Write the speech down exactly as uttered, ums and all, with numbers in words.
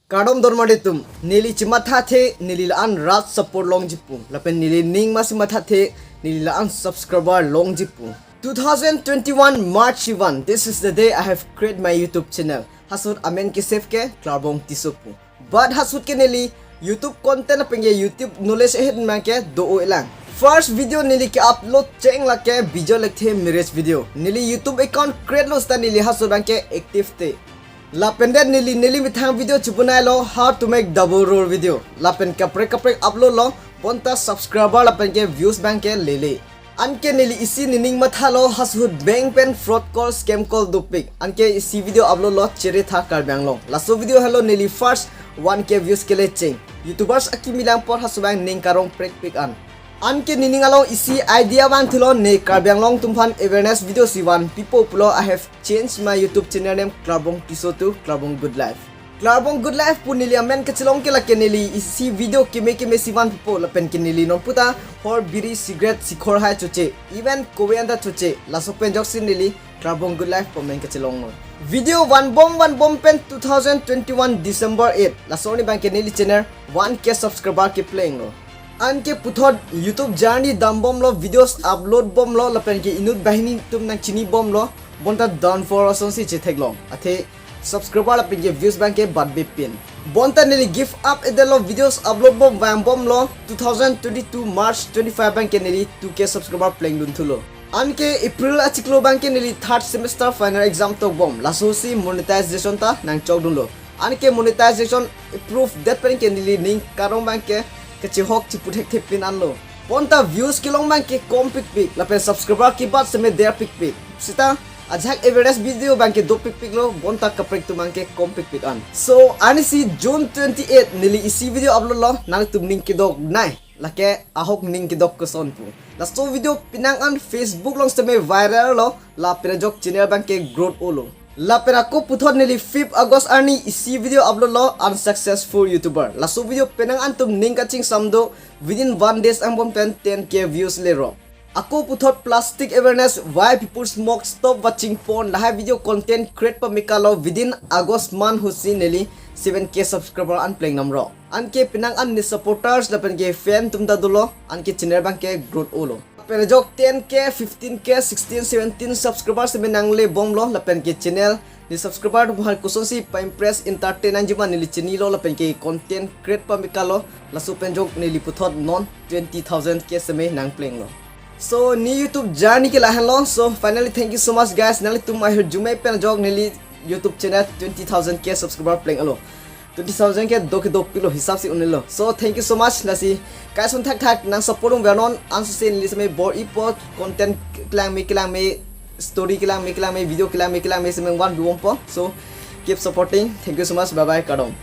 Kardom dormade atum, neli chimathathe, neli la-an rat support longji pu. Lapen neli ning masi mathathe, neli la-an subscriber longji pu. Two thousand twenty-one March ivan, this is the day I have create my YouTube channel. Halaso ahut amen ke save ke Klarbong Tisso pu. But halaso ahut ke neli YouTube content lapen ke YouTube knowledge ahin abang ke do-o-elang. First video neli ke-upload cheng lake Bijoy Lekthe marriage video. Neli YouTube account create lo seta neli halaso ahut abang ke active te. Lapen det neli neli methang video chipunailo how to make double roll video. Lapen kaprek kaprek upload lo, bonta subscriber lapen ke views abang ke lele. Anke neli isi nening mathalo halaso ahut bank pen fraud call, scam call dopik. Anke isi video upload lo Chere Tha Karbi Anglong. Laso video henlo neli first one K views kele cheng. YouTubers akimi lang apor halaso abang ning karong prekpik an. Anke nening along isi idea vanthulo, ne Karbi Anglong atum aphan awareness video si vanpipo pulo, I have change my YouTube channel name Klarbong Tisso to Klarbong Good Life. Klarbong Good Life pu neli amen kachelong ke lake neli isi video keme keme si vanpipo lapen ke neli non puta hor, biri, cigarette, sikhor hai choche, even kove anta choche, laso pen ajoksi neli Klarbong Good Life pu amen kachelong lo. Video vanbom vanbom pen two thousand twenty-one December eight, laso arni abang ke neli channel one K subscriber kepleng lo. Anke puthot YouTube journey dambom lo, videos upload bom lo, lapen ke inut banghini atum nangchini bom lo, bonta downfall asonsi chetheklong. Athe subscriber lapen ke views abang ke badbepin. Bonta neli give up edetlo, videos upload bom vangbom lo, two thousand twenty-two March twenty-five abang ke neli two K subscriber plengdunthulo. Anke April achiklo abang ke neli third semester final exam tokbom. Laso ahutsi monetization ta nangchokdunlo. Anke monetization approve det pen ke neli ning karong abang ke kachehok chiputhekthepin anlo. Bonta views kelong abang ke kompikpik, lapen subscriber kebat seme derpikpik. Seta ajahak awareness video abang ke dopikpiklo, bonta kaprek atum abang ke kompikpik an. So arnisi June twenty-eight neli isi video upload lo, nangtum ning kedoknei, lake ahok ning kedok koson pu. Laso video penang an Facebook along seme viral lo, lapen ajok channel abang ke growth olo. Lapen ako puthot neli fifth August arni isi video upload lo, Unsuccessful YouTuber. Laso video penang an atum ning kachingsam do, within one days angbong pen ten K views lerok. Ako puthot plastic awareness, why people smoke, stop watching porn, lahai video content create pamekalo, within August month ahutsi neli seven K subscriber an pleng namrok. Anke penang an ne supporters lapen ke fan atum ta dolo, anke channel abang ke growth olo. Pen ajok ten K, fifteen K, sixteen, seventeen subscribers seme nangle bomlo, lapen ke channel ne subscriber atum aphan kosonsi pa-impress, entertain nangji ma neli chinilo, lapen ke content create pamekalo, laso pen ajok neli puthot non twenty thousand K seme nangplenglo. So ne YouTube journey ke lahenlo. So finally, thank you so much guys, nanglitum ahirjume pen ajok neli YouTube channel twenty thousand K subscriber plenglo. Twenty thousand ke do kedo pilo, hisap si unelo. So thank you so much, lasi kason thakthak nang support ung vernon, ansi neli seme bor-ipo, content kelangme kelangme, story kelangme kelangme, video kelangme kelangme seme van bibompo. So keep supporting. Thank you so much. Bye bye. Kardom.